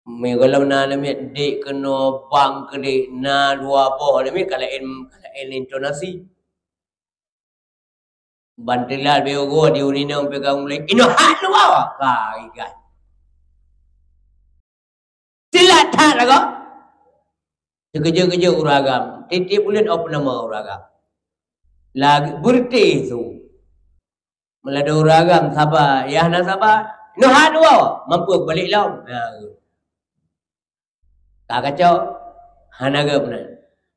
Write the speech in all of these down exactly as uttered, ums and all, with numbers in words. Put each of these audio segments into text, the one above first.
Meugohlom na leumiet dek keunoe bang keudeh na dua boh leumiet ka laén, ka laén intonasi. Ban teulat beu goe di urineueng pih ka mulai, "Inoe hat luwa!" Ka igai. Teulat that lagoe. Teukeujot-keujot ureueng agam. Tiep-tiep buleuen oh peunamoe ureueng agam. Lagi beureuti su. Meulado ureueng agam saba, yah na saba. Inoe hat luwa, mampu balek lom. Ha. Ka kacok, hana geup nan.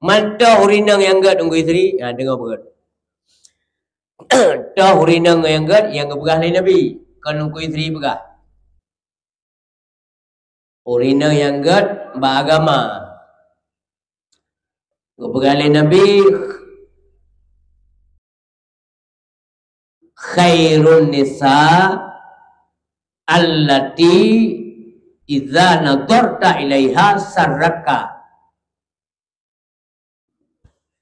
Man toh urineueng nyang gét Teungku Yusri, ha, deungoe beugét. Toh urineueng nyang gét nyang geupeugah lé Nabi, kon Teungku Yusri peugah. Urineueng nyang gét bak agama. Geupeugah lé Nabi, "Khairun nisa allati idza nadharta ilaiha sarratka."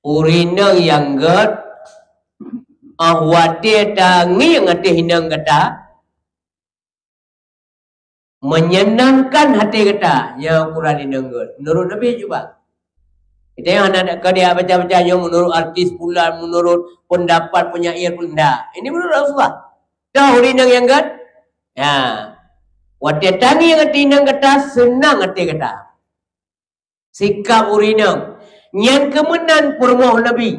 Urineueng nyang gét, ah, watée tangieng ateueh ineueng gata, menyenangkan hati gata, nyan ukuran ineueng gét. Menurut Nabi juga. Kita nyang hana ka dia baca-baca nyoe menurut artis pulan, menurut pendapat penyair pun ndak. Ini menurut Rasulullah. Toh urineueng nyang gét? Ya. Watée tangieng ateueh ineueng gata, seunang ateueh gata. Sikap urineueng. Nyan keuh meunan peurumoh Nabi.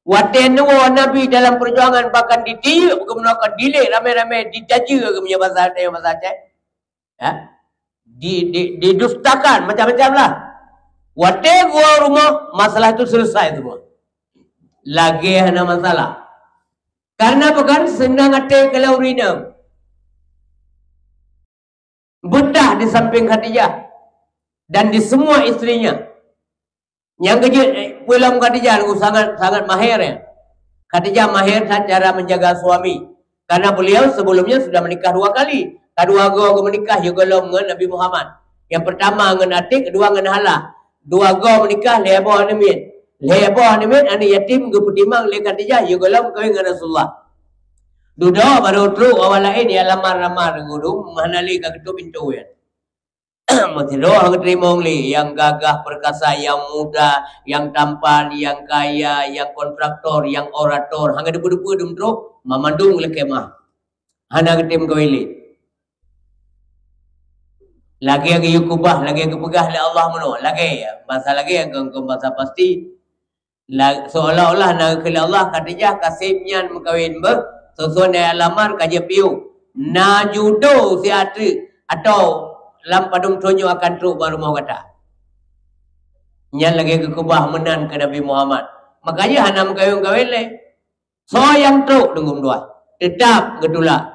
Watée neuwoe Nabi dalam peujuangan bahkan ditiyeuk geumeunyoe ka dilek ramé-ramé, ditajeue geumeunyoe basa, basa Aceh. Ya. Di, di, didustakan macam-macam lah. Watée geuwoe rumoh, masalah tu selesai semua. Lagée hana masalah. Karena bukan seunang ateueh keu urineueng. Beutah di samping Khadijah dan di semua istrinya. Nyang keujeuet, eh, peue lom Khadijah nyoe sangat, sangat mahir, ya. Khadijah mahir that cara menjaga suami. Karena beliau sebelumnya sudah menikah dua kali. Kadua goe geumeunikeue gohlom ngon Nabi Muhammad. Yang pertama ngon Atik, kedua ngon Halah. Dua goe meunikah, lhée boh aneuk miet. Lhée boh aneuk miet, aneuk yatim geupeutimang lé Khadijah, yue gohlom kawin ngon Rasulullah. Dudoe barô trok awak laén nyang lamar-lamar ngon ureueng, hana lé ka geutôp pintoe nyan. Meusidroe geuteurimong lé, nyang gagah perkasa, nyang muda, nyang tampan, nyang kaya, nyang kontraktor, nyang orator, hana deue-deue dum trok, mamandum lakée meu'ah. Hana geutem kawin lé. Lagée geuyue keubah, lagée geupeugah lé Allah meunoe. Lagée, basa lagée kon, kon basa pasti. La-, seolah-olah na geukheun lé Allah, Khadijah ka sép nyan meukawen beuh, soe-soe nyang lamar ka jipiôh. Na judo siat treuk atau lam padum thon nyoe akan trok bak rumoh gata. Nyan lagée geukeubah meunan keu Nabi Muhammad. Makajih hana meukawen-kawen lé. Soe nyang trok deungon dua, teutap geutulak.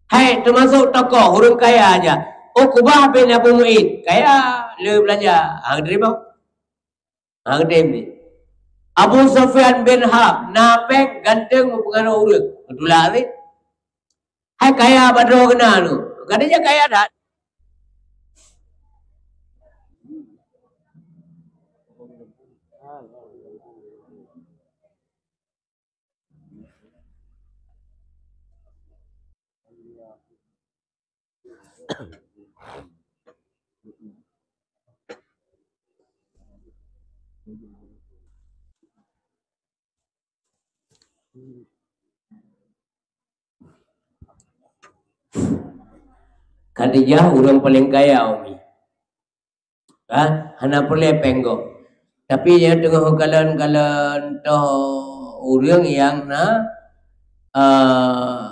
Hai, teumasok tokoh ureueng kaya aja. Uqbah bin Abu Mu'aid, kaya le beulanja, hana geuteurimong. Hana geuteurimong. Abu Sufyan bin Harb, na péng, ganteng, meupeungaroh ureueng, geutulak lé. Hai, kaya bak droe keunan tu. Gata nyan kaya that. Khadijah ureueng paleng kaya, Umi. Ha? Hana peureulée péng gob. Tapi nyan teungoh kalon-kalon toh ureueng nyang na, eh,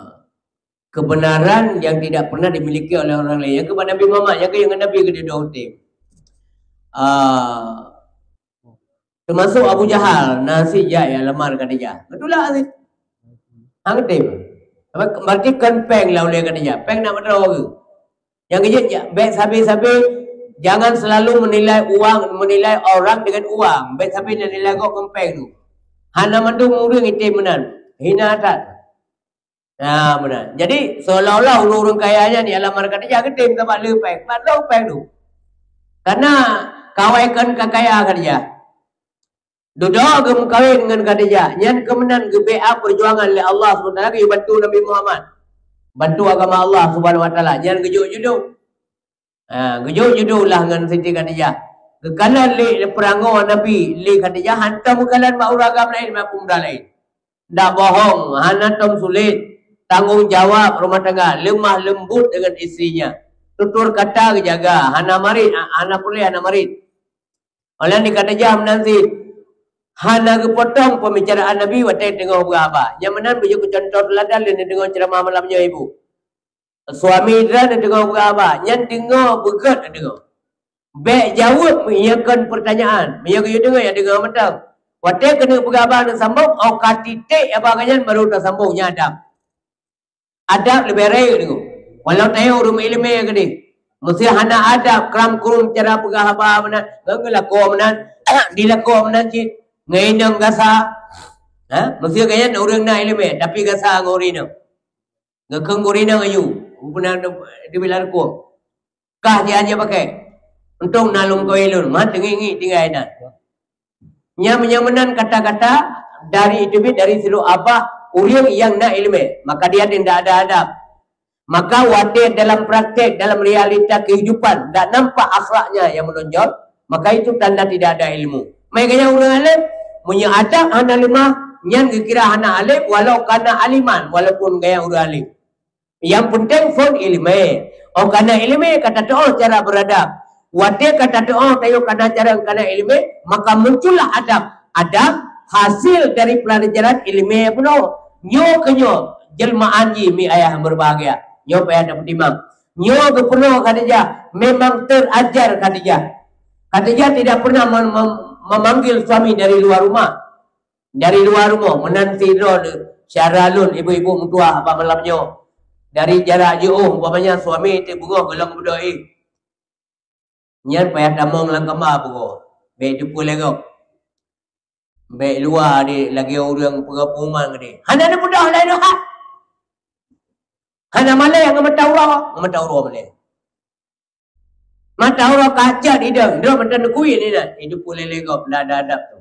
kebenaran yang tidak pernah dimiliki oleh orang lain. Nyang keuh bak Nabi Muhammad, nyang keuh ngon Nabi keudeh dua utem. Ah, teumasok Abu Jahal, na si jak nyang lamar Khadijah. Beutulak si. Hang tem. Berarti kon péng lah ulée Khadijah. Péng nak beudroe ke? Nyang keujeuet, bék sabe-sabe, jangan selalu menilai uang, menilai orang dengan uang. Bék sabe nilai gob ngon péng tu. Hana mandum ureueng item meunan. Hina that. Nah, meunan. Jadi, seolah-olah ureueng-ureueng kaya nyan di alam marka Khadijah geutem sabab le péng, bak lôn péng tu. Karena kawai kon ka kaya Khadijah. Dudoe geumeukawen ngon Khadijah, nyan keuh meunan geubaiát peujuangan lé Allah subhanahu wa taala, geubantu Nabi Muhammad. Bantu agama Allah subhanahu wa taala, nyan geujok judo. Ha, geujok judôh lah ngon Siti Khadijah. Geukalon lé peuranggoe Nabi lé Khadijah, hantom geukalon bak ureueng agam laén, bak pemuda laén. Ndak bohong, hana tom sulet. Tanggong jawab rumah tangga, lemah lembut dengan istrinya. Tutur kata geujaga, hana marit, hana puléh, hana marit. Oleh di Khadijah meunan cit, hana geupotong pembicaraan Nabi watée teungoh beuhaba. Nyang meunan beujeuet keu cuntoh teuladan lé neudeungoe ceuramah malam nyoe, Ibu. Suami droe neudeungoe beuhaba, nyan deungoe beugét neudeungoe. Bék jaweueb meunyoe kon peurtanyaan, meunyoe geuyue deungoe, ya deungoe mantong. Watée keuneuk beuhaba neusambong, 'oh ka titék haba geuh nyan baru tasambong, nyan adab. Adab leubeh rayeuk deungoe. Walau tanyoe ureueng ileumé keudeh, meusé hana adab, kram-krum cara peugah haba meunan, ngon geulakoe meunan, dilakoe meunan cit, ngon inong gasa. Ha? Meusé geuh nyan ureueng na ileumé, tapi gasa ngon ureueng inong. Geukheun ureueng inong ayue, geupeuna teubiet lam rukong. Kah jianjak pakai. Untông na lôn kawé lôn, meuhan teungiek-ngiek tinggai nan. Nyang, nyang meunan kata-kata dari teubiet dari sidroe abah ureueng nyang na ileumé, maka dia tidak ada adab. Maka watée dalam praktek, dalam realita kehidupan, tidak nampak akhlaknya yang menonjol, maka itu tanda tidak ada ilmu. Mai gaya ureueng alim, meunyoe adab hana leumah, nyan geukira hana alim, walau kana aliman, walaupun gaya ureueng alim. Nyang peunteng phon ileumé. 'Oh kana ileumé ka tateu'oh cara beuradab. Watée ka tateu'oh tanyoe kana cara kana ileumé, maka muncullah adab. Adab hasil dari peulajaran ileumé peunoh. Nyoe keuh nyoe jelmaan jih mi ayah yang berbahagia. Nyoe payah tapeutimang. Nyoe geupeunoh Khadijah, memang terajar Khadijah. Khadijah tidak pernah mem-, mem-, memanggil suami dari luar rumah. Dari luwa rumoh, meunan sidroe syara lôn ibu-ibu meutuah bak malam nyoe. Dari jarak jiôh, umpamanya suami teubeungoh golom beudôh éh. Nyan payah tamong lam kama beungoh. Bèk teupeu lé gob. Bèk luwa di lagèe ureueng peugah pengumuman geude. Hana neubeudôh laén hat. Hana malèe ngon mata uroe, ngon mata uroe malèe. Mata uroe ka cot idong, droe mantong neukui ni dah. Idup ulèe lé gob, ndak ada adab tu.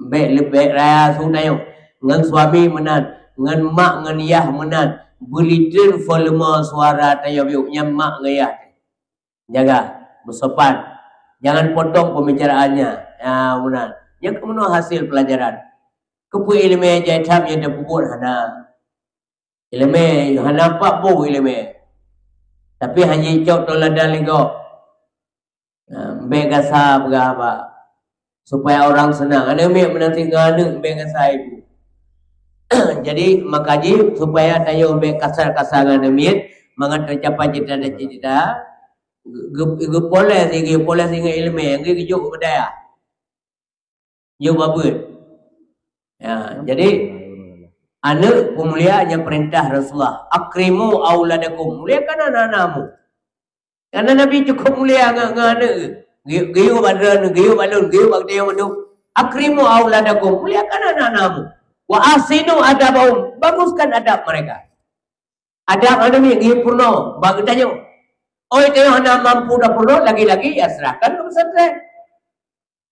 Bèk leubèh raya su tanyoe. Ngon suami meunan, ngon mak ngon yah meunan. Beuliteun volume suara tanyoe biôk nyan mak ngon yah. Jaga, beusopan. Jangan potong pembicaraannya. Ya, meunan. Nyan keuh meunoe hasil pelajaran. Keupeue ileumèe jai tham nyang tapeubuet hana. Ileumèe hana pat boh ileumèe. Tapi hana jicok tauladan lé gob. Nah, bèk gasa peugah haba. Supaya orang senang. Aneuk miet meunan cit ngon aneuk bèk gasa ibu. Jadi, maka jih supaya tanyoe bèk kasar-kasar ngon aneuk miet, mangat teucapai cita-cita. Ge-, ge-, geupoles, geupoles ingat ileumèe, geujok keu dayah. Yôh babeuet. Ya, jadi, aneuk peumulia nyang peurintah Rasulullah, "Akrimu auladakum." Muliakan aneuk-aneuk mu. Karena Nabi cukup mulia ngon, ngon aneuk. Geuyue, geuyue bak droeneuh, geuyue bak lôn, geuyue bak geutanyoe mandum. "Akrimu auladakum." Muliakan aneuk-aneuk mu. "Wa ahsinu adabahum." Baguskan adab mereka. Adab aneuk miet geupeurunoe, bak geutanyoe. Oi, tanyoe hana mampu tapeurunoe, lagi-lagi ya serahkan keu pesantren.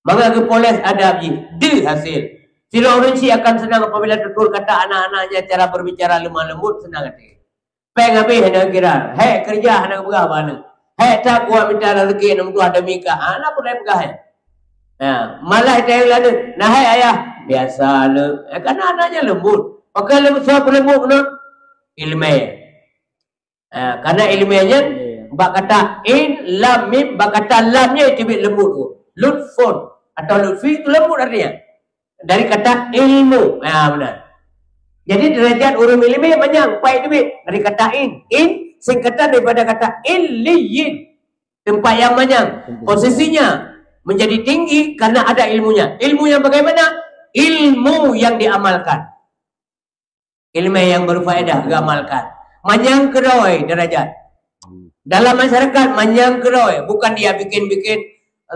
Mangat geupoles adab jih, deuh hasil. Sidroe ureueng chik akan seunang apabila tutur kata aneuk-aneuknya, cara berbicara lemah lembut, seunang até. Péng habéh hana kira, hék keureuja hana geupeugah bak aneuk. Hék that kuat mita rezeki aneuk meutuah demi kah, hana peureulèe peugah, ya. Ha, malah tayue lagèe, "Nah, hai ayah." "Biasa, Neuk." Eh, karena anaknya lembut. Pakon lembut, soe peulembut keunoe? Ileumèe. Ha, karena ileumèe nyan, bak kata in, lam, mim, bak kata lam nyan teubiet lembut tu. Lutfun atau lutfi itu lembut artinya. Dari kata ilmu. Ha, benar. Jadi derajat ureueng ileumèe manyang, pai teubiet dari kata in. In singkatan daripada kata illiyin. Tempat yang manyang. Posisinya menjadi tinggi karena ada ilmunya. Ilmu yang bagaimana? Ilmu yang diamalkan. Ileumèe yang berfaedah geuamalkan. Manyang keudroe derajat. Dalam masyarakat, manyang keudroe. Bukan dia bikin-bikin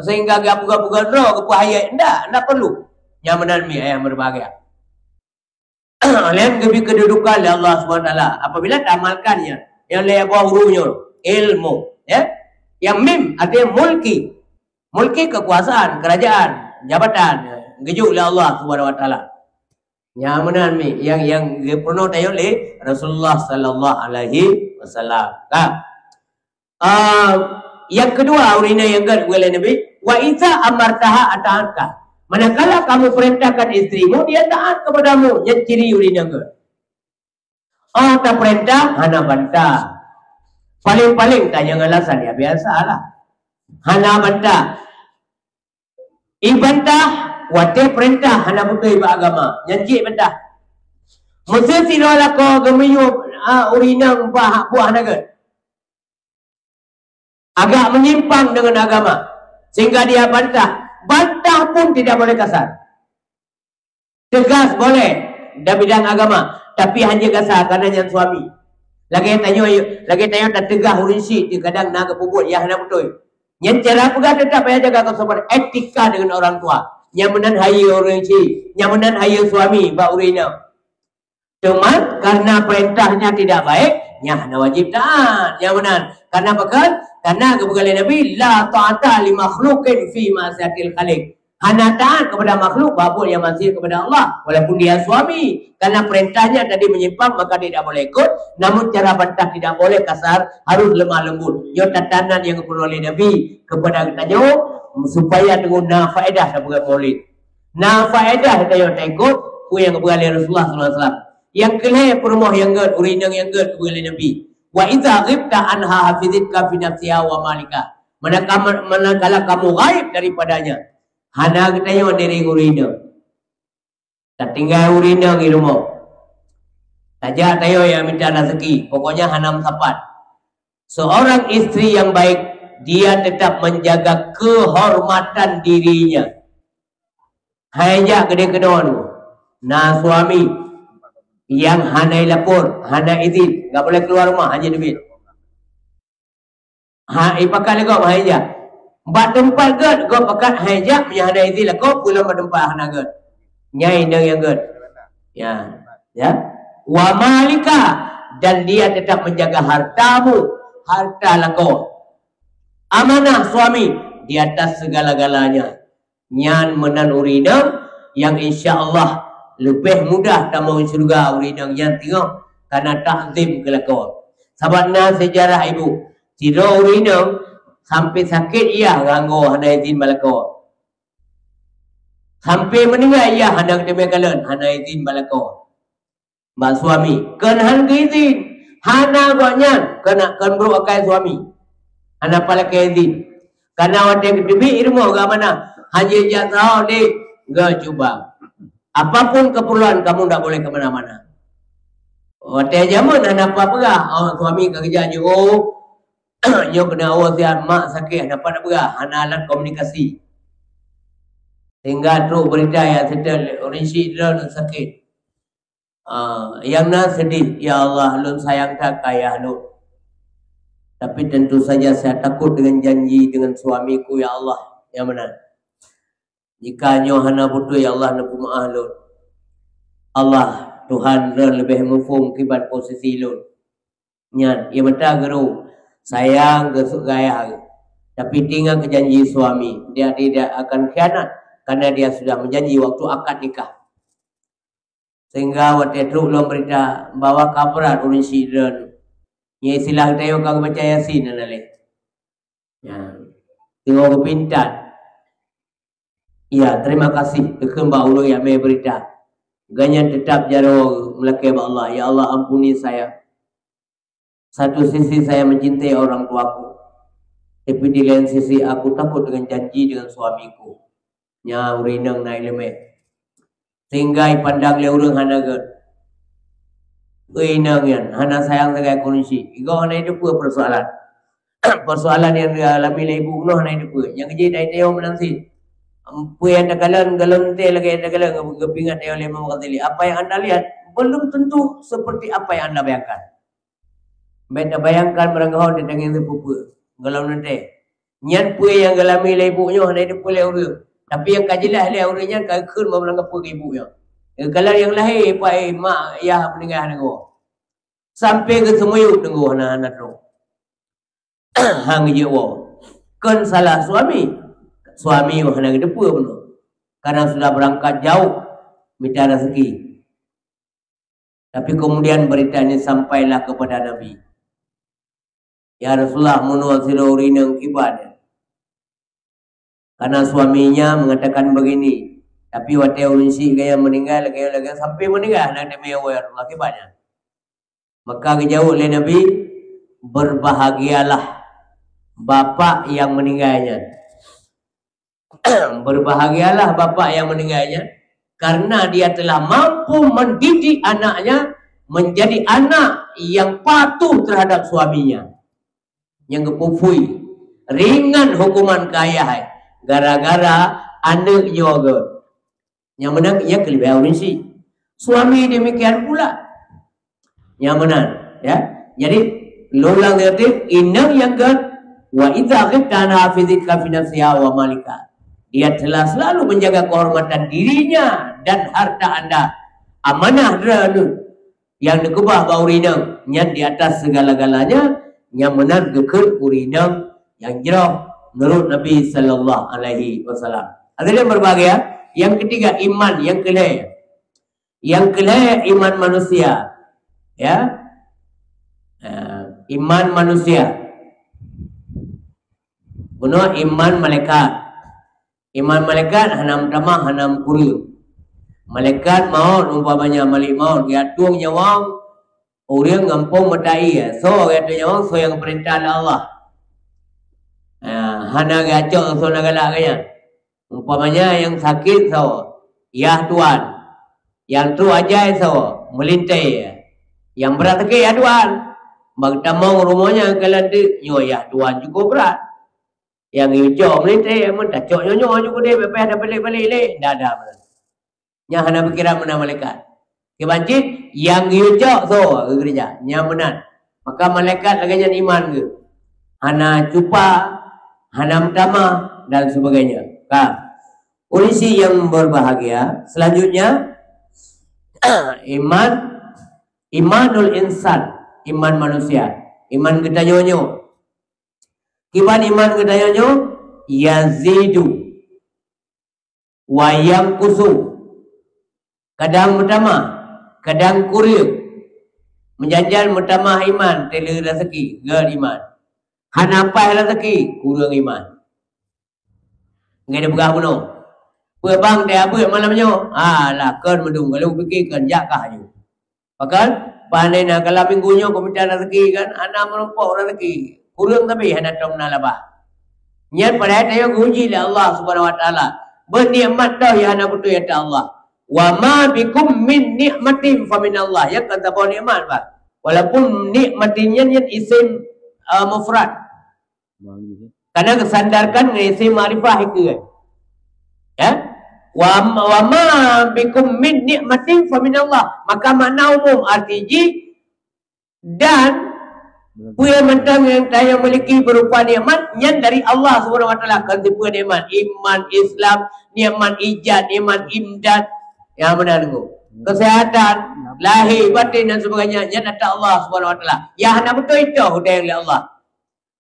sehingga geupeugah-peugah droe, geupeuhayat. Ndak, ndak perlu. Nyang meunan mi ayah berbahagia. Laén geubri kedudukan lé Allah Subhanahu Wa Taala apabila taamalkan nyan. Nyang lhèe boh huruf nyoe, ilmu, ya. Yang mim artinya mulki. Mulki kekuasaan, kerajaan, jabatan, ya. Geujok lé Allah Subhanahu Wa Taala. Nyang meunan mi, yang, yang geupeurunoe tanyoe lé Rasulullah sallallahu alaihi wasallam. Ka. Ah, nyang keudua, ureueng inong nyang gèt, geukheun lé Nabi, "Wa idza amartaha ata'atka." Manakala kamu perintahkan istrimu, dia taat kepadamu. Nyan ciri ureueng inong gèt. Oh, tapeurintah, hana bantah. Paléng-paléng tanyong alasan, ya biasalah. Hana bantah. Ibantah, watèe peurintah hana beutôi bak agama. Nyan cit bantah. Meusé sidroe lakoe geumiyueb, ah, ureueng inong bah buah hana gèt. Agak menyimpang dengan agama, sehingga dia bantah. Bantah pun tidak boleh kasar. Tegas boleh dalam bidang agama, tapi hana kasar, karena nyan suami. Lagèe tanyoe, lagèe tanyoe tateugah ureueng syiek, kadang na geupeubuet nyang hana beutôi. Nyan cara peugah tetap payah jaga keusopan, etika dengan orang tua. Nyan meunan hayeue ureueng syiek, nyan meunan hayeue suami bak ureueng inong. Cuma karena perintahnya tidak baik, nyan hana wajib taat. Nyan meunan. Karena apa kan? Karena geupeugah lé Nabi, "La ta'ata li makhluqin fi ma'siyatil khaliq." Hana taat kepada makhluk bak buet nyang maksiat kepada Allah, walaupun dia suami. Karena perintahnya tadi menyimpang, maka tidak boleh ikut. Namun cara bantah tidak boleh kasar, harus lemah lembut. Nyoe tatanan nyang geupeureunoe lé Nabi kepada geutanyoe, supaya teungoh na faedah tapeugah maulid. Na faedah geutanyoe taikot peue nyang geupeugah lé Rasulullah sallallahu alaihi wasallam. Nyang keu lhèe, peurumoh nyang gèt, ureueng inong nyang gèt, geupeugah lé Nabi, "Wa idza ghibta anha hafizatka fi nafsiha wa malika." Manakala, manakala kamu ghaib daripadanya, hana geutanyoe ngieng ureueng inong. Tatinggai ureueng inong di rumoh. Tajak tanyoe nyang mita raseuki, pokoknya hana meusapat. Seorang istri yang baik, dia tetap menjaga kehormatan dirinya. Hai jak keudéh keunoe, na suami nyang hana ilapor, hana izin, enggak boleh keluar rumah, hana teubiet. Ha, ipakat lé gob, hai jak. Bak teumpat gèt, gob pakat hai jak, meunyo hana izin lakoe, pulang bak teumpat hana gèt. Nyan inong nyang gèt. Ya. Ya. Wa malika, dan dia tetap menjaga hartamu, harta lakoe. Amanah suami di atas segala-galanya. Nyan meunan ureueng inong nyang insya Allah leubeh mudah tamong syeuruga ureueng inong nyan teungoh kana takzim keu lakoe. Sabab na seujarah ibu, sidroe ureueng inong sampai sakét yah ganggu hana izin bak lakoe. Sampai meuninggai yah hana geuteumé kalon, hana izin bak lakoe. Bak suami, kheun han geuizin. Hana gobnyan, kheun, kheun brôk akai suami. Hana pat lakèe izin. Kana watèe geuteubiet i rumoh geuamanah, hana jak saho deh, geucuba. Apapun keperluan kamu ndak boleh ke mana-mana. Watèe jameun hana pat peugah, oh, suami ka geujak jih, oh, nyoe keuneuk awai siat, mak sakét, hana pat peugah, hana alat komunikasi. Sehingga trok berita nyang seutôt, ureueng syiek droeneuh sakét. Ah, nyang na seudeh, "Ya Allah, lôn sayang that keu ayah lôn. Tapi tentu saja saya takut dengan janji dengan suamiku, ya Allah." Nyang meunan. Jika nyoe hana beutôi, ya Allah, neupeumeu'ah lôn. Allah, Tuhan, Droen leubeh muphom kiban posisi lôn. Nyan, ie mata geuruek, sayang keu su-, keu ayah geuh. Tapi ingat keu janji suami, dia tidak akan khianat, karena dia sudah menjanji waktu akad nikah. Sehingga watèe trok lom beurita bahwa ka brat ureueng syiek droeneuh. Nyan istilah geutanyoe ka geubaca Yasin na lé. Ya. Teungoh geupintat. Ya, terima kasih, geukheun bak ureueng nyang mé beurita. Gobnyan teutap jaroe meulakèe bak Allah, "Ya Allah, ampuni saya. Satu sisi saya mencintai orang tuaku, tapi di lain sisi aku takut dengan janji dengan suamiku." Nyan ureueng inong na ileumèe. Sehingga ipandang lé ureueng hana gèt. Ureueng inong nyan hana sayang sagai keu ureueng syiek. Igoe hana jiteupeue persoalan. Persoalan nyang dialami lé ibu keunoe hana jiteupeue. Nyang jih dari tayong meunan cit. Peue nyang takalon, gohlom teuh lagèe nyang takalon, geupeuingat tayong lé Imam Ghazali. Apa yang anda lihat belum tentu seperti apa yang anda bayangkan. Bèk tabayangkan meurangkaho teutangieng seupeue-peue. Gohlom teuh. Nyan peue nyang geulami lé ibu nyoe hana jiteupeue lé ureueng. Tapi nyang ka jeulaih lé ureueng nyan ka geukheun bak meurangkapeue keu ibu nyoe. Geukalon nyang lahé, pai mak yah meuninggai hana geuwoe. Sampai geuseumiyueb teungku hana, hana trok. Han geujeuet woe. Kon salah suami. Suami hana geuteupeue bunoe. Karena sudah berangkat jauh mita rezeki. Tapi kemudian berita ini sampailah kepada Nabi. "Ya Rasulullah, meunoe sidroe ureueng inong kiban." Karena suaminya mengatakan begini, tapi watée ureueng syiek gaya meninggal, lagée-lagée sampai meninggal, hana teumé awai Rasulullah kiban nyan. Maka geujaweueb lé Nabi, "Berbahagialah bapak yang meninggal nyan." Berbahagialah bapak yang meninggal nyan, karena dia telah mampu mendidik anaknya menjadi anak yang patuh terhadap suaminya. Nyang geupupui ringan hukuman keu ayah, gara-gara aneuk nyoe geuh. Nyang meunan, nyang keuleubeh ureueng syiek. Suami demikian pula. Nyang meunan, ya. Jadi, lôn ulang lagi, inong nyang gét, "Wa idza ghibta an hafizika fi nafsiha wa malika." Dia telah selalu menjaga kehormatan dirinya dan harta anda. Amanah droeneuh nyang neukeubah bak ureueng inong nyan di atas segala-galanya, nyang meunan geukheun ureueng inong nyang jroh, menurut Nabi sallallahu alaihi wasallam. Hadirin berbahagia, yang ketiga iman, yang keulhée. Yang keulhée iman manusia. Ya. Eh, iman manusia. Bunoe iman malaikat. Iman malaikat hana meutamah, hana meukureueng. Malaikat maut umpamanya, malik maut, geuyue tueng nyawöng ureueng gampông mata ie. Soe geuyue tueng nyawöng? Soe nyang geupeurintah lé Allah. Ah, hana geucok soe na galak geuh nyan. Umpamanya nyang sakét soe? Yah tuan. Nyang trok ajai soe? Meulintée. Nyang brat sakét yah tuan. Bak tamong rumoh nyan ka lanteuk, nyoe yah tuan cukôp brat. Nyang geucok meulintée, meuntacok nyoe-nyoe ju keudeh, bèk payah tabalek-balek lé. Ndak ada meunan. Nyan hana pikiran meunan malaikat. Kiban cit, nyang geucok soe geukeureuja, nyan meunan. Maka malaikat lagèe nyan iman geuh. Hana cupa, hana meutamah, dan sebagainya. Ka. Ureueng syiek yang berbahagia, selanjutnya, iman, imanul insan, iman manusia, iman geutanyoe nyoe. Kiban iman geutanyoe nyoe, yazidu wa yanqusu. Kadang meutamah, kadang kureueng. Meujan-jan meutamah iman, teuleu raseuki, gèt iman. Hana paih raseuki, kureueng iman. Ngon dipeugah bunoe, "Peue bang teuabeuet malam nyoe?" "Alah, kon meudong, ka lôn pike kon, jak kah aju." Pakon? Pane na, kalau minggu nyoe peumita raseuki kan, hana meurumpok raseuki. Kureueng tapi hana tom na laba. Nyan padahai tanyoe geuuji lé Allah Subhanahu Wa Taala. Beunikmat toh nyang hana beutôi ata Allah. "Wa ma bikum min nikmatin fa minallah." Ya kan, saboh nikmat, bah. Walaupun nikmatin nyan, nyan isim, uh, mufrad. Karena geusandarkan ngon isim makrifah ikeue. Ya? "Wa, wa ma bikum min nikmatin fa minallah." Maka makna umum, arti jih, dan peue mantong nyang tanyoe miliki berupa nikmat, nyan dari Allah Subhanahu Wa Taala. Kon sipeue nikmat, iman, Islam, nikmat ijad, nikmat imdad. Ya, meunan nyoe. Kesehatan, lahir, batin dan sebagainya, nyan ata Allah Subhanahu Wa Taala. Ya, hana beutôi toh udeng lé Allah.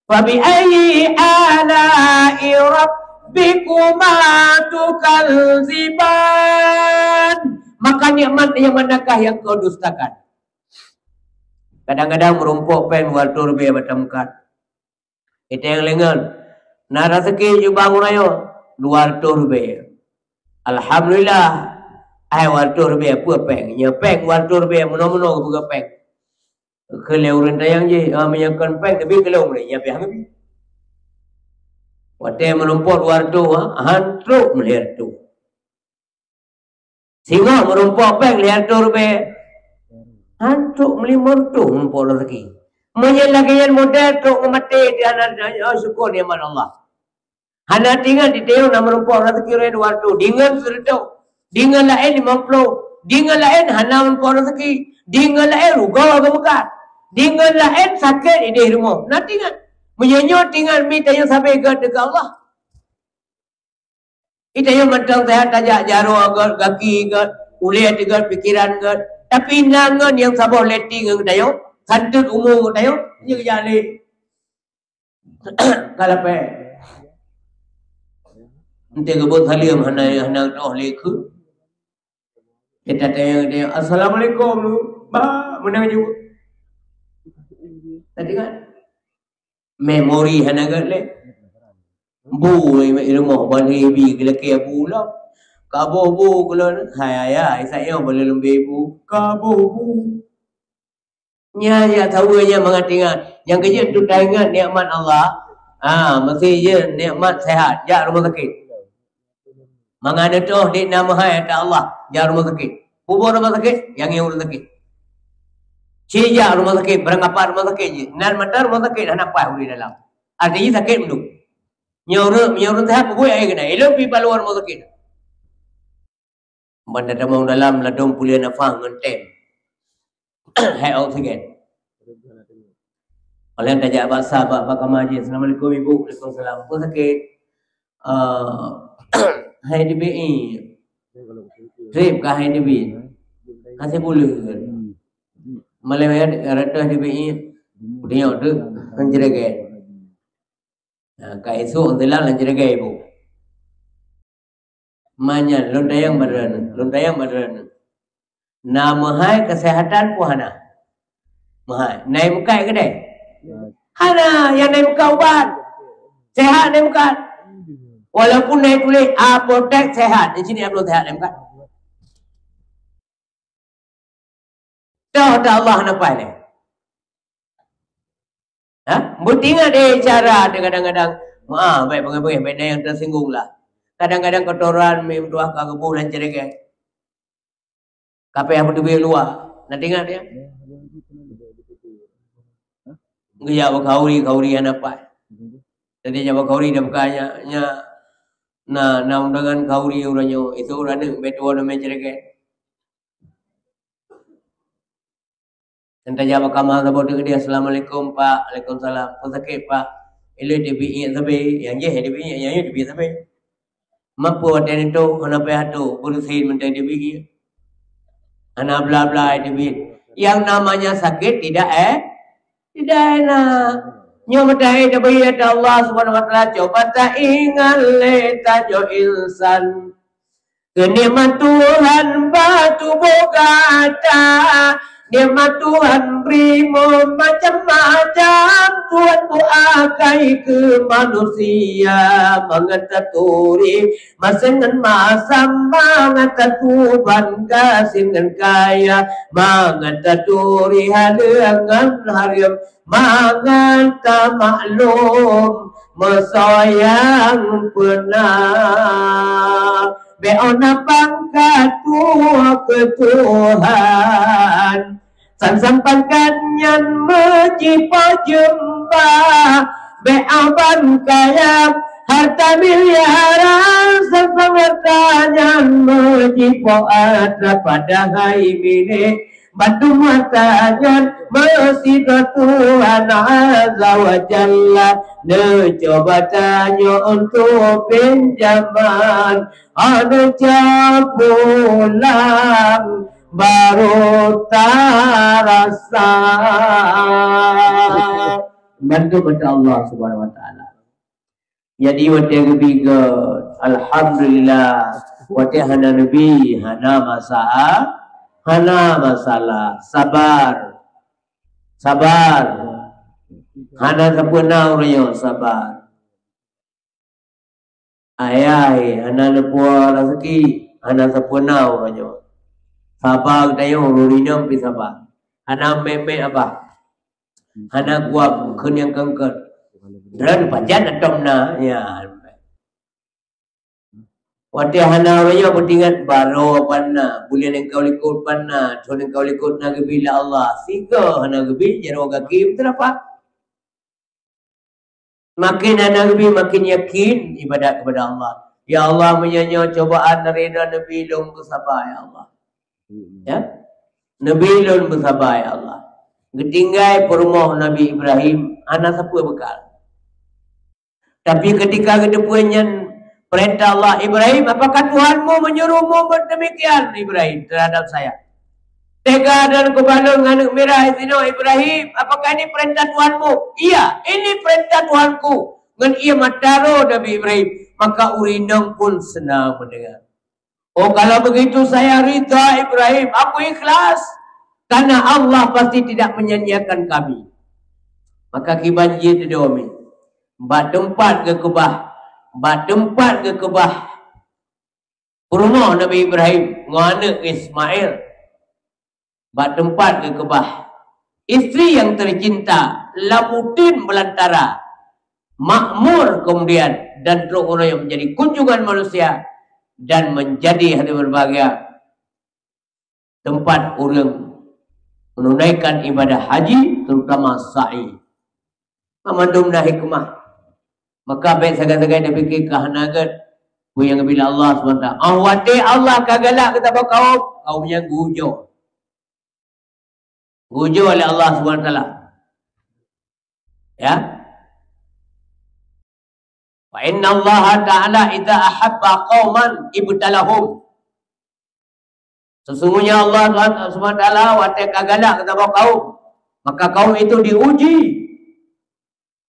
"Fabi ayyi ala'i rabbikuma tukadziban?" Maka nikmat nyang manakah nyang kau dustakan? Kadang-kadang meurumpok péng dua reutôh ribèe bak tameukat. Iteng lé ngon, na raseuki jubah ureueng nyoe, dua reutôh ribèe. Alhamdulillah, hai dua reutôh ribèe peue péng? Nyoe péng dua reutôh ribèe, meunoe-meunoe geupeugah péng. Keu lé ureueng tayang jih, ah, meunyoe kon péng, tapi keu lôn, ya, pih habéh. Watèe meurumpok dua reutôh, ah, han trok meulhèe reutôh. Singoh meurumpok péng lhèe reutôh ribèe, han trok meulimong reutôh meurumpok raseuki. Meunyoe lagèe nyan model trok ngon maté, di hana, oh, syukur nikmat Allah. Hana teuingat di tanyoe na meurumpok raseuki ureueng dua reutôh, deungon sireutôh, deungon laén limong ploh, deungon laén hana meurumpok raseuki, deungon laén rugoe geumeukat, deungon laén sakét idéh rumoh. Na teuingat. Meunyoe nyoe teuingat mi tanyoe sabe gèt keu Allah. Di tanyoe mantong seuhat tajak jaroe gèt, gaki gèt, ulèe teuh gèt, pikeran gèt. Tapi na ngon nyang saboh lé ti ngon tanyoe, santôt umu ngon tanyoe, nyoe jak lé. Ka lapèe. Enteuk geubeuet saleuem hana, hana geutoh lé kheun. Kita tanya dia, "Assalamualaikum lu." Bah, meunan jaweueb. Tadi kan? Memori hana gét lé. Bu i rumoh ban ibi geulakée bu lom. Kaboh bu keulon, hai ayah, isa nyoe boleh leumbeh bu. Kaboh bu. Nyan jak saweue nyan mangat ingat. Nyang keujeuet tu taingat nikmat Allah. Ha, meusti jeuet nikmat sehat, jak rumoh sakét. Mangat neutoh di na meuhai ata Allah, jak rumoh sakét. Puboh rumoh sakét, nyang ngieng ureuëng sakét. Ci jak rumoh sakét, beurangkapat rumoh sakét jih. Nan mata rumoh sakét hana paih ureuëng dalam. Arti jih sakét meudu. Nyoe ureuëng, nyoe ureuëng sehat, peubuet aé keunan. Ilôn pi bak luwa rumoh sakét. Ban tatamong dalam ladôm puléh nafah ngon tem. Hai oksigen. Oleh tajak bak sa bak, bak kama jih. Assalamualaikum ibu. Waalaikumsalam. Peue sakét? Ah, hai dibi. Trip ka hai dibi. Kasih buleuen. Malam ya ratus dibi. Dia tu penceregan. Nah, ka esok silang lam ceregai ibu. Manyan, lôn tanyong bak droeneuh, lôn tanyong bak droeneuh. Na meuhai keusehatan peue hana? Meuhai. Na imeukat keudè? Hana, nyang na imeukat ubat. Sehat na imeukat. Walaupun na ituléh apotek sehat, di sini belum sehat na imeukat. Toh ata Allah hana paih lé. Ha? Beutingat deh cara teuh kadang-kadang. Maaf, baik pengabuh, baik na nyang tersinggung lah. Kadang-kadang kotoran meutuah ka geuboh lam ceregai. Kapéh meuteubiet luwa. Na teuingat ya? Geujak bak khauri, khauri hana paih. Jadi jak bak khauri dah buka nya, nya na, na undangan khauri uroe nyoe. Itu ureuëng aneuk bak tuwo na mé ceregai. Dan tajak bak kama saboh teuk dia, "Assalamualaikum, Pak." "Waalaikumsalam." "Peue sakét, Pak?" "Ilée dibi iék sabé." Nyang jih dibi iék, nyang jih dibi iék sabé. Mapeue watée nito hana payah tu, beureusin mantong dibi iék. Hana bla-bla dibi iék. Yang namanya sakit tidak eh, tidak enak. Nyoe meutai tabi ata Allah Subhanahu wa Taala, coba taingat lé tanyoe insan. Keu nikmat Tuhan bak tuboh gata, nikmat Tuhan bri meumacam-macam. Tuhan beuakai keu manusia mangat taturi maséng ngon masam, mangat tatuban gasien ngon kaya, mangat taturi haleueng ngon hareuem, mangat tamaklum meusoe nyang peuna. Bék ona pangkat tuwoe keu Tuhan, sang-sang pangkat nyan meujipoh jeumba. Bék aban kaya harta miliaran, sang-sang harta nyan meujipoh atra, padahai milék bandum harta nyan meusidroe Tuhan Azza wa Jalla. Neucuba tanyoe untuk pinjaman, aneuk pulang baru tarasa. Bantu bantu Allah Subhanahu wa Taala. Jadi watée geubi gét, alhamdulillah. Watée hana neubi, hana masalah, hana masalah. Sabar. Sabar. Hana sapeue na uroe nyoe, sabar. Ayah, eh, hana neupuwoe raseuki, hana sapeue na uroe nyoe. Saba geutanyoe ureuëng inong pih saba. Hana mé-mé abah. Hana kuab kheun nyang keungkot. Droe pajan atong na, ya. Watée hana uroe nyoe beutingat baroe pan na, buleuen nyang ka likot pan na, thon nyang ka likot na geubi lé Allah. Sigoe hana geubi, jaroe gaki meuteurapa. Makin hana geubi, makin yakin ibadat kepada Allah. Ya Allah, meunyoe nyoe cobaan dari droe, neubi lôn beusaba, ya Allah. Ya? Neubi lôn beusaba, ya Allah. Geutinggai peurumoh Nabi Ibrahim, hana sapeue beukal. Tapi ketika geuteupeue nyan peurintah Allah, "Ibrahim, apakah Tuhanmu menyuruhmu berdemikian, Ibrahim, terhadap saya?" Teuga dan kubalon aneuk mirah sinoe, "Ibrahim, apakah ini perintah Tuhanmu?" "Iya, ini perintah Tuhanku." Ngon ié mata roh Nabi Ibrahim, maka ureuëng inong pun seunang mendengar. "Oh, kalau begitu saya ridha, Ibrahim, aku ikhlas. Karena Allah pasti tidak menyanyiakan kami." Maka kiban jih teudomi. Bak teumpat geukeubah, bak teumpat geukeubah peurumoh Nabi Ibrahim ngon aneuëk Ismail. Bak teumpat geukeubah istri nyang teucinta, lam uteuen beulantara, makmur kemudian, dan trok uroe nyoe menjadi kunjungan manusia dan menjadi hadirin berbahagia teumpat ureuëng menunaikan ibadah haji, terutama sa'i. Mandum na hikmah. Maka bék sagai-sagai tapike ka hana gét peue nyang geubri lé Allah subhanahu wa taala. Ah, watée Allah ka galak keu saboh kaum, kaum nyan geuujoe. Geuujoe lé Allah subhanahu wa taala. Ya. Fa inna Allah taala idza ahabba qauman ibtalahum. Sesungguhnya Allah subhanahu wa taala watée ka galak keu saboh kaum, maka kaum itu diuji.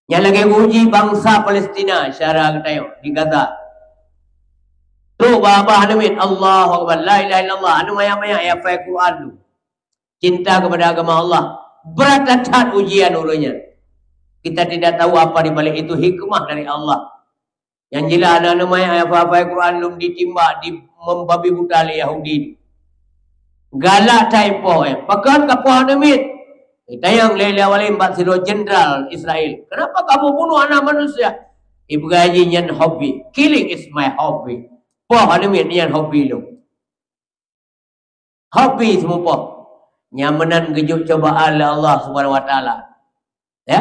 Nyang lagée uji bansa Palestina, syedara geutanyoe di Gaza. Trok babah aneuk miet, Allahu Akbar, la ilaha illallah, aneuk manyak-manyak ya hafai Quran tu. Cinta kepada agama Allah. Brat that ujian ureuëng nyan. Kita tidak tahu apa di balik itu hikmah dari Allah. Nyang jeulaih, aneuk-aneuk manyak nyang hafai Quran lom ditimbak, di membabi buta lé Yahudi. Galak that ipoh, eh. Pakon kapoh aneuk miet? Itanyong lé, lé awalin bak sidroe jenderal Israel. "Kenapa kamu bunuh anak manusia?" Ipeugah jih, "Nyan hobi. Killing is my hobby." Poh aneuk miet nyan hobi lôn. Hobi seumupoh. Nyang meunan geujok cobaan lé Allah Subhanahu wa Taala. Ya?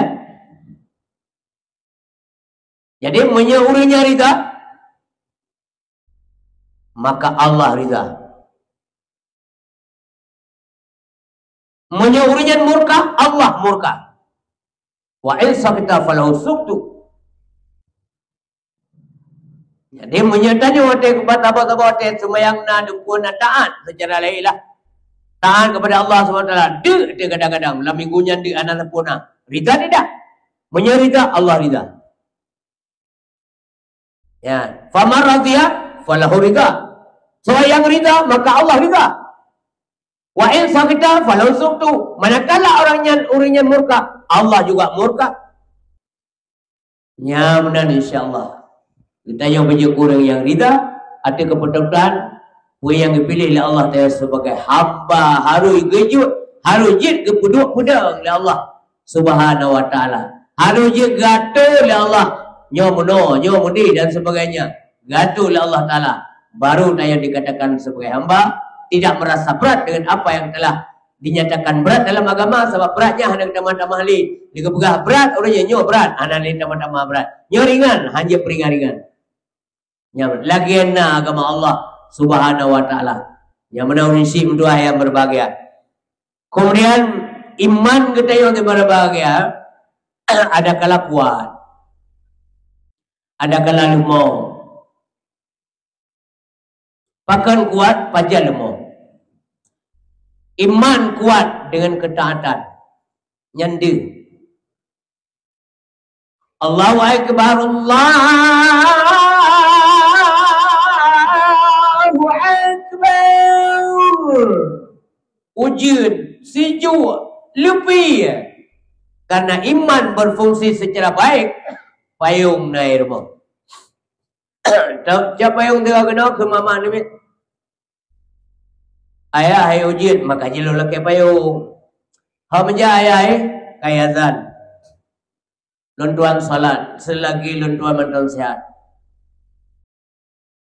Jadi, meunyoe ureuëng nyan ridha, maka Allah ridha. Meunyoe ureuëng nyan murka, Allah murka. "Wa in sakhita falahu sukhtu." Jadi, meunyoe tanyoe watée keubah saboh-saboh watée seumayang na, deumpue na, taát seucara lahé lah. Taát kepada Allah Subhanahu wa Taala. Deuk teuh kadang-kadang, lam minggu nyan deuk hana sempurna. Ridha tidak? Meunyoe ridha, Allah ridha. Ya, faman radhiya falahu ridha. Soe nyang ridha, maka Allah ridha. Wa in sakhita falahu sukhtu. Manakala orang nyan, ureuëng nyan murka, Allah juga murka. Nyan meunan, insya Allah. Geutanyoe beujeuet ureuëng nyang ridha ateueh keuputosan peue nyang geupiléh lé Allah Taala sebagai hamba, harôh geujeuet, harôh jeuet geupeuduek peudong lé Allah Subhanahu wa Taala. Harôh jeuet geuatô lé Allah, nyoe meunoe, nyoe meudéh dan sebagainya. Geuatô lé Allah Taala, baru tanyoe dikatakan sebagai hamba, tidak merasa berat dengan apa yang telah dinyatakan berat dalam agama, sabab berat nyan hana geutamah-tamah lé. Dipeugah berat, ureuëng nyan nyoe berat, hana lé tamah-tamah berat. Nyoe ringan, hana jeuet peuringan-ringan. Nyan lagée na agama Allah Subhanahu wa Taala. Nyang meunan ureuëng syiek meutuah nyang berbahagia. Kemudian iman geutanyoe nyang berbahagia, ada kala kuat, ada kala leumo. Pakon kuat, pajan leumo. Iman kuat dengan ketaatan. Nyan deuh. Allahu Akbar, Allahu Akbar. Ujeuen, sijuek, leupie. Karena iman berfungsi secara baik, payong na i rumoh. Tau, jak payong teuka keunoe keu mama nibit. Ayah hai ujeuen, maka jilôn lakée payong. Hom jak ayah hai, kaya azan. Lôn tuan salat, selagi lôn tuan mantong sihat.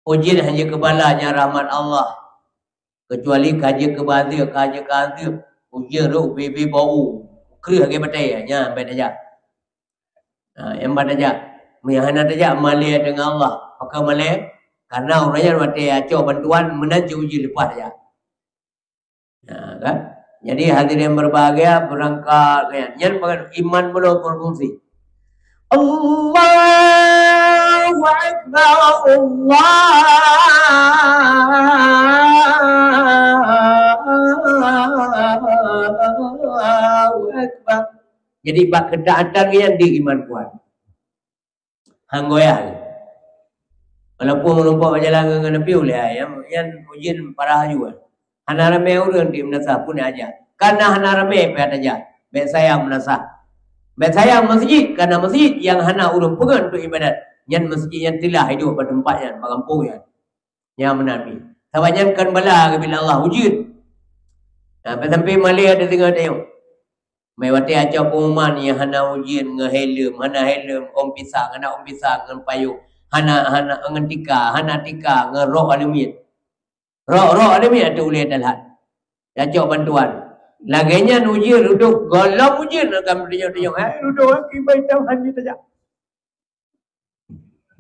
Ujeuen hana jeuet keu bala nyang rahmat Allah. Kecuali ka jeuet keu bazeuk, ka jeuet keu azeuk. Ujeuen rôh ubé-bé bau. Kreueh lagée batée, nyan bèk tajak. Ha, nyan bèk tajak. Meunyo hana tajak, malée deungon Allah. Pakon malée? Karena ureuëng nyan watée acoe bantuan, meunan cit ujeuen leupah tajak. Nah, kan? Jadi, hadirin berbahagia, beurangkat, kan? Nyan bukan iman bunoe berfungsi. Allahu Akbar, Allahu Akbar. Jadi, bak ketaatan nyan di iman kuat. Han goyah lé. Walaupun meurumpok bak jalan ngon, ngon Nabi ulée, nyan, nyan ujeuen parah laju. Hana ramé ureuëng di meunasah pun aja. Kana hana ramé pih aja. Bèk sayang meunasah. Bèk sayang meuseujid, karena meuseujid nyang hana ureueng peugöt untuk ibadat, nyan meuseujid nyan teulah hidup bak teumpat nyan, bak gampông nyan. Nyan meunan pih. Sabab nyan kon bala geubri lé Allah, ujeuen. Nah, bèk sampai malèe ada deungoe tanyoe. Meuwatèe acok pengumuman nyang hana ujeuen ngon helm, hana helm, ôn pisang, hana ôn pisang ngon payong, hana, hana ngon tika, hana tika ngon rok aleumiet. Rok-rok aleumiet ateueh ulèe dalan. Jacok bantuan. Lagèe nyan ujeuen reudôh, gohlom ujeuen akan meutunyok-tunyok. Hai reudôh, kiban itam han jeuet tajak.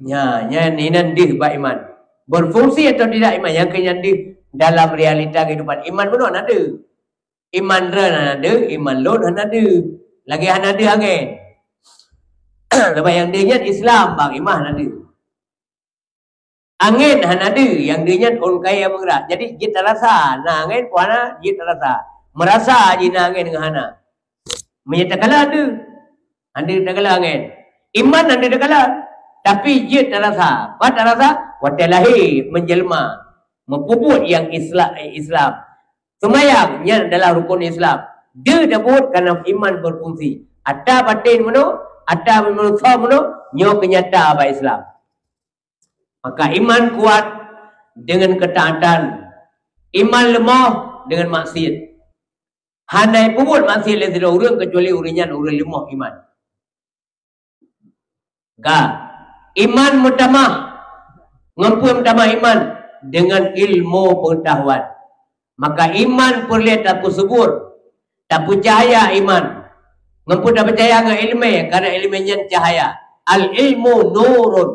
Nya, nyan inan deuh bak iman. Berfungsi atau tidak iman, nyang keu nyan deuh dalam realita kehidupan. Iman bunoe hana deuh. Iman droen hana deuh, iman lôn hana deuh. Lagèe hana deuh angén. Sabab nyang deuh nyan Islam, bang, iman hana deuh. Angén hana deuh, nyang deuh nyan ôn kayèe meugerak. Jadi, jeuet tarasa, na angén peue hana, jeuet tarasa. Meurasa jih na angén ngon hana. Meunyoe takalon deuh, hana deuh takalon angén. Iman hana deuh takalon, tapi jeuet tarasa. Pat tarasa? Watèe lahé menjelma, meupeubuet nyang Isla-, Islam. Seumayang, nyan adalah rukun Islam. Deuh tabuet karena iman berfungsi. Ata batén meunoe, ata meunusa meunoe, nyoe keu nyata bak Islam. Maka iman kuat dengan ketaatan, iman leumoh dengan maksiat. Hana peubuet maksiat lé sidroe ureueng kecuali ureueng nyan ureueng leumoh iman. Ka. Iman meutamah. Ngon peue meutamah iman? Dengan ilmu pengetahuan. Maka iman peureulèe tapeusubur, tapeucahya iman. Ngon peue tapeucahya? Ngon ileumèe, karena ileumèe nyan cahya. Al-ilmu nurun.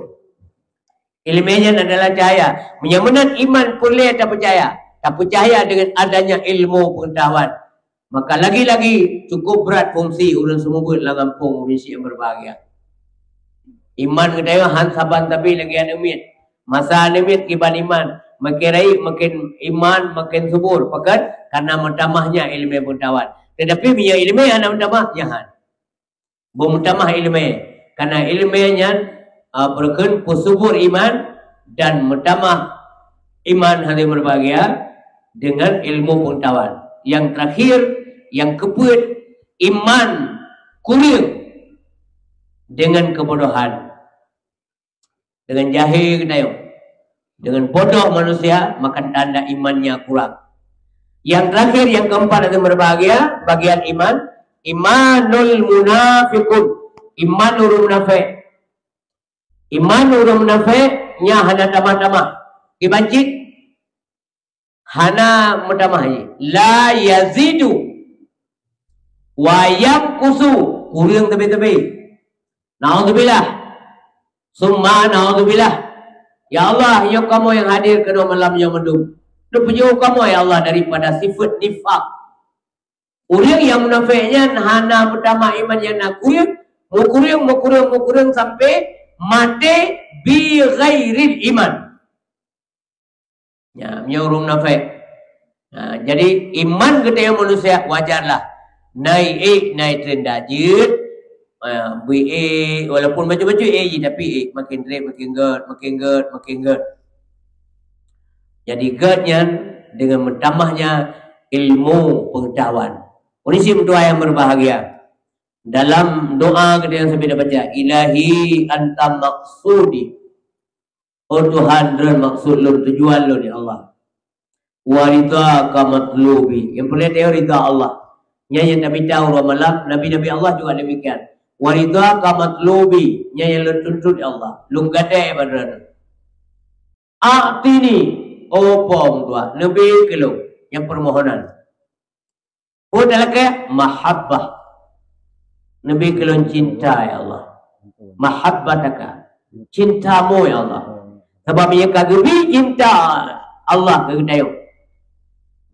Ileumèe nyan adalah cahya. Meunyoe meunan iman peureulèe tapeucahya, tapeucahya dengan adanya ilmu pengetahuan. Maka lagi-lagi cukup brat fungsi ureueng seumeubeuet lam gampông, ureueng syiek nyang berbahagia. Iman geutanyoe han saban sabe lagèe aneuk miet. Masa aneuk miet kiban iman, makin rayeuk makin iman makin subur, pakon? Karena meutamahnya ileumèe pengetahuan. Tetapi meunyoe ileumèe hana meutamah, nyan han. Beumeutamah ileumèe. Karena ileumèe nyan, a, beureukeun peusubur iman dan meutamah iman hadirin berbahagia dengan ilmu pengetahuan. Yang terakhir, yang keupeuet, iman kureueng dengan kebodohan. Dengan jahé geutanyoe, dengan bodoh manusia, maka tanda imannya kurang. Yang terakhir, yang keempat, hadirin berbahagia, bagian iman, imanul munafiqun, iman ureueng munafék. Iman ureueng munafék nyan hana tamah-tamah. Kiban cit? Hana meutamah jih. La yazidu wa yanqusu, kureueng teubi-teubi. Naudzubillah. Summa naudzubillah. Ya Allah, nyoe kamoe nyang hadir keunoe malam nyoe mandum. Neupeujôh kamoe, ya Allah, daripada sifat nifak. Ureueng nyang munafék nyan hana meutamah iman, nyan na kureueng, meukureueng, meukureueng, meukureueng sampai maté bi ghairil iman. Nyan, nyoe ureueng munafék. Ha, jadi iman geutanyoe manusia wajarlah. Na ék, na treun jeuet, ha, bri ék, walaupun bacut-bacut ék jih, tapi ék makin trép, makin gèt, makin gèt, makin gèt. Jadi gèt nyan dengan meutamahnya ilmu pengetahuan. Ureueng syiek meutuah nyang berbahagia, dalam doa geutanyoe sabe tabaca, "Ilahi anta maqsudi." Oh Tuhan, droen maksud lôn, tujuan lôn, ya Allah. Wa ridhaka matlubi. Nyang peureulèe tanyoe ridha Allah. Nyan nyang tamita uroe malam, nabi-nabi Allah juga demikian. Wa ridhaka matlubi. Nyan nyang lôn tuntut, ya Allah. Lôn gadai bak droen. A'tini, oh Po meutuah, neubi keu lôn. Nyan permohonan. Peue talakèe? Mahabbah. Neubi keu lôn cinta, ya Allah. Mahabbataka. Cintamu, ya Allah. Sabab meunyoe ka geubi cinta Allah keu geutanyoe,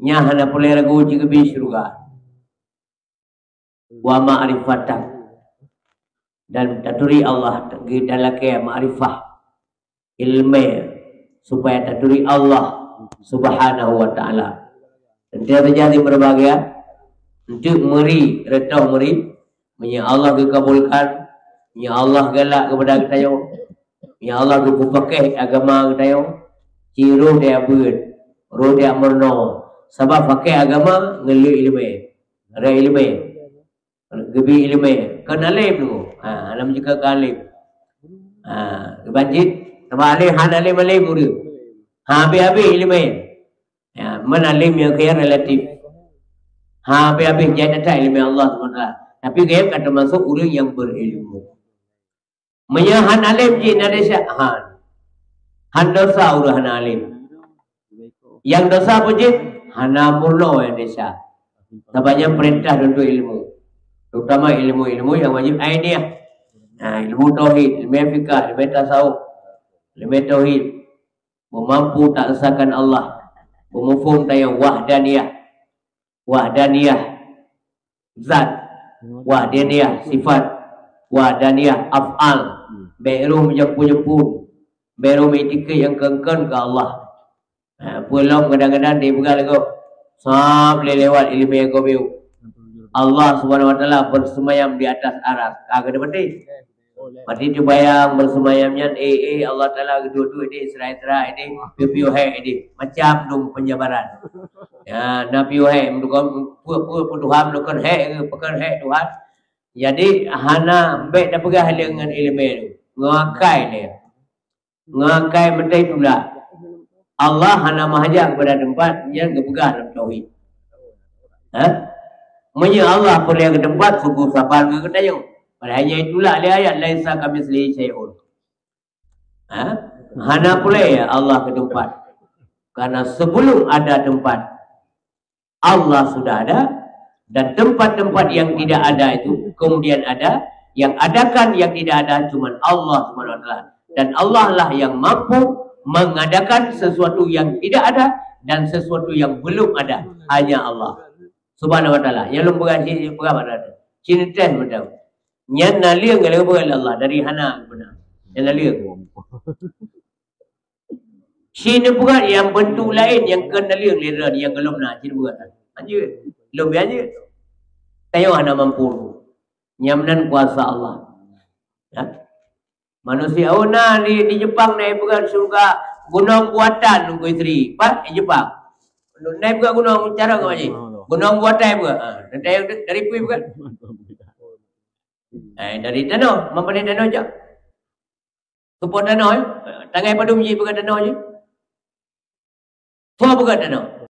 nyan hana peureulèe ragu, jigeubi syeuruga. Wa ma'rifatak. Dan taturi Allah, geutalakèe ma'rifah. Ileumèe, supaya taturi Allah Subhanahu wa Ta'ala. Teuntèe saja hadirin berbahagia, untuk meuri, reutôh meuri, meunyoe Allah geukabulkan, meunyoe Allah galak keupada geutanyoe, meunyoe Allah geupeupakéh agama geutanyoe, ci roh tajak beuet, roh tajak meurunoe, sabab pakéh agama ngon le ileumèe, rot ileumèe. Geubi ileumèe, Kon alim tu. Ha, alam juga ke alim. Ha, banjir, tambah alim, hana alim-alim ureueng. Ha, habis-habis ilmu. Ya, man alim yang kaya relatif. Ha, habis-habis jai that ilmu Allah subhanahu wa taala. Tapi dia kan termasuk ureueng yang berilmu. Meunyoe han alim jih na desya, han. Han dosa ureueng hana alim. Yang dosa peue jih? Hana murno yang desya. Sabab nyan perintah untuk ilmu. Terutama ilmu-ilmu yang wajib ainiah. Nah, ilmu tauhid, ilmu fikah, ilmu tasawuf, ilmu tauhid. Meumampu tak esakan Allah. Meumuphom tayong wahdaniyah. Wahdaniyah zat, wahdaniyah sifat, wahdaniyah af'al. Bèk rhom meujampu-jampu, bèk rhom itikeuet nyang kon-kon keu Allah. Ha, peue lom kadang-kadang dipeugah lé gob, sab lé lewat ileumèe gob yôh. Allah Subhanahu wa Taala bersemayam di atas aras. Ka geutanyoe pasti. Pasti teubayang bersemayam nyan, eh, eh, Allah Taala geuduek-duek di Isra-Isra ini, piôh-piôh hék ini. Macam dum penjabaran. Ya, na piôh hék, meuduka peue-peue peutuhan, meuduka hék, peue hék Tuhan. Jadi, hana bèk tapeugah lé ngon ileumèe tu. Ngon akai lé. Ngon akai meutai tulak. Allah hana meuhajat keupada teumpat nyang geupeugah lam tauhid. Ha? Meunyoe Allah peureulèe keu teumpat, sungguh saban keu geutanyoe. Padahai nyan itulak lé ayat, "Laisa kamitslihi syai'un." Ha? Hana peureulèe Allah keu teumpat. Karena sebelum ada tempat, Allah sudah ada, dan tempat-tempat yang tidak ada itu kemudian ada, yang adakan yang tidak ada cuman Allah Subhanahu wa Taala. Dan Allah lah yang mampu mengadakan sesuatu yang tidak ada dan sesuatu yang belum ada. Hanya Allah Subhanahu wa Taala. Nyang lôn peugah cit, peugah pada tu. Cit teuh mantong. Nyan naleueng lé Allah dari hana beuna. Nyan naleueng. Cit neupeugah nyang bentuk laén nyang kon naleueng lé droe nyang gohlom na, cit neupeugah. Anjeut. Lôn bi anjeut. Tanyoe hana mampu. Nyang meunan kuasa Allah. Ya. Manusia, oh, na di, di Jepang na ipeugah syurga gunong buatan, Teungku Yusri. Pat di Jepang. Na ipeugah gunong cara keu maji. Gunong buatan ipeugah. Ha, dari, dari peue ipeugah? Eh, dari tanoh, meupané tanoh jak. Seupôt tanoh, eh. Tangai padum jih peugah tanoh jih. Soe peugah tanoh?